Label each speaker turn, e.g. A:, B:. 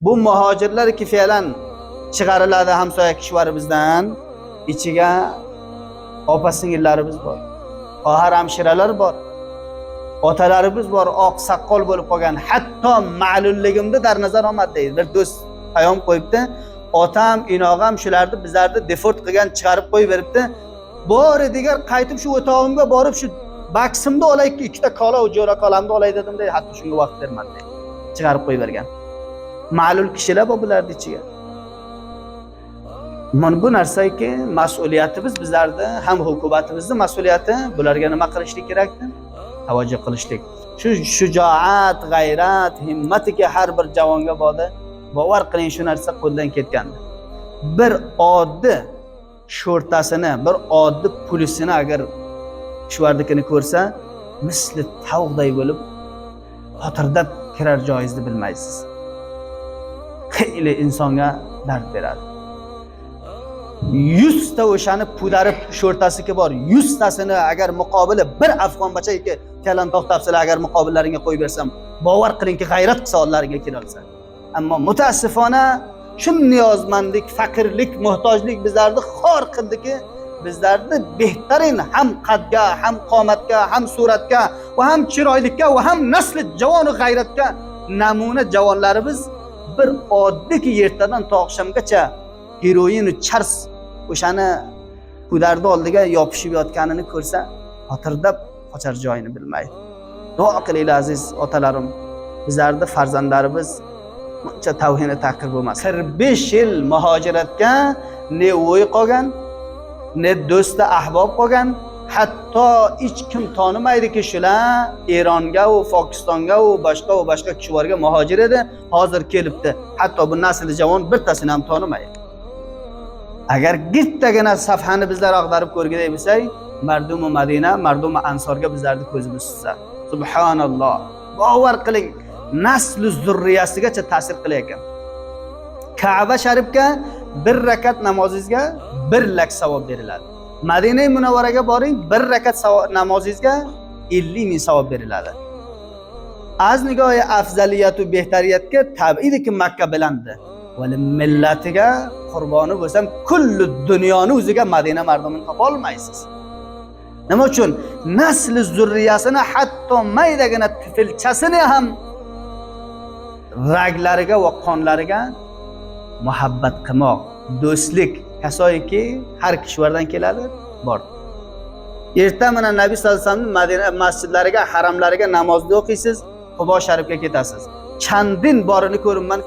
A: Bu muhojirlar fe'lan chiqariladi hamsoya kishvarimizdan, ichiga opa singillarimiz bor, xohar hamshiralar bor, otalarimiz bor, oq soqol bo'lib qolgan. Hatto ma'lulligimni dar nazar olmadi deydi. Bir do'st payom qo'yibdi. Otam, inog'am shularni bizlarni deport qilgan, chiqarib qo'yib beribdi. Bori digar qaytib shu o'tog'imga borib shu baksimni olay, ikkita kola, jo'ra kolamni olay dedim deydi. Hatto shunga vaqt bermadi deydi. Chiqarib qo'yib bergan. Ma'lul kishilar bor bularni ichiga. Mana bu narsaki mas'uliyatimiz bizlarni ham hukumatimizni mas'uliyati bularga nima qilishlik kerakdi? Tavajjuh qilishlik. Shu shujoat, g'ayrat, himmatiki har bir javonga bordi. Bovar qiling, shu narsa qo'ldan ketgandi. Bir oddiy sho'rtasini, bir oddiy pulisini agar shularnikini ko'rsa, misli tovuqday bo'lib qotirdab kirar joyingizni bilmaysiz. Xeyli insonga dard beradi. 100 ta o'shani pudarib sho'rtasiki bor, 100 tasini agar muqobili bir afg'on bachayki kalan to'xtabsalar, agar muqobillaringga qo'yib bersam, bovar qilingki, g'ayrat qilsa ollaringga kelolsa. Ammo mutaassifona shu niyozmandlik, faqirlik, muhtojlik bizlarni xor qildiki, bizlarni behtarin ham qadga, ham qomatga, ham suratga va ham chiroylikka va ham nasli javonu g'ayratga namuna javonlarimiz bir oddiyki ertadan to oqshomgacha geroin chars o'shani pudarni oldiga yopishib yotganini ko'rsa, xotirdab qochar joyini bilmaydi. Duo qilinglar, aziz otalarim, bizlarni farzandlarimiz buncha tavhini tahqir bo'lmasin. 45 yil muhojiratga ne o'y qolgan, ne do'sti ahbob qolgan, hatto hech kim tonimaydiki shular Eronga u Pokistonga u boshqa u boshqa kishilarga muhojir edi, hozir kelibdi. Hatto bu nasli javon birtasini ham tonimaydi. Agar bittagina safhani bizlar ag'darib ko'rgiday bo'lsak, mardumu Madina, mardumu Ansorga bizlarni ko'zimiz tutsa. Subhanalloh. Bovar qiling, nasli zurriyasigacha ta'sir qilayotgan. Ka'ba sharifga bir rakat namozingizga 1 lak savob beriladi. Madina Munavvaraga boring, bir rakat namozingizga 50 ming savob beriladi. Az nigohi afzaliyatu behtariyatga tabiiyki Makka bilandi. Va millatiga qurboni bo'lsam, kulli dunyoni o'ziga Madina mardumini topa olmaysiz. Nima uchun? Nasli zurriyasini, hatto maydagina tifilchasini ham raglariga va qonlariga muhabbat qilmoq, do'stlik kasoyiki har kishvardan keladi, bor. Erta bilan Nabiy sallallohu alayhi vasallam Madina masjidlariga, haramlariga namozni o'qiysiz, Qubo sharifga ketasiz. Chandin borini ko'rinman.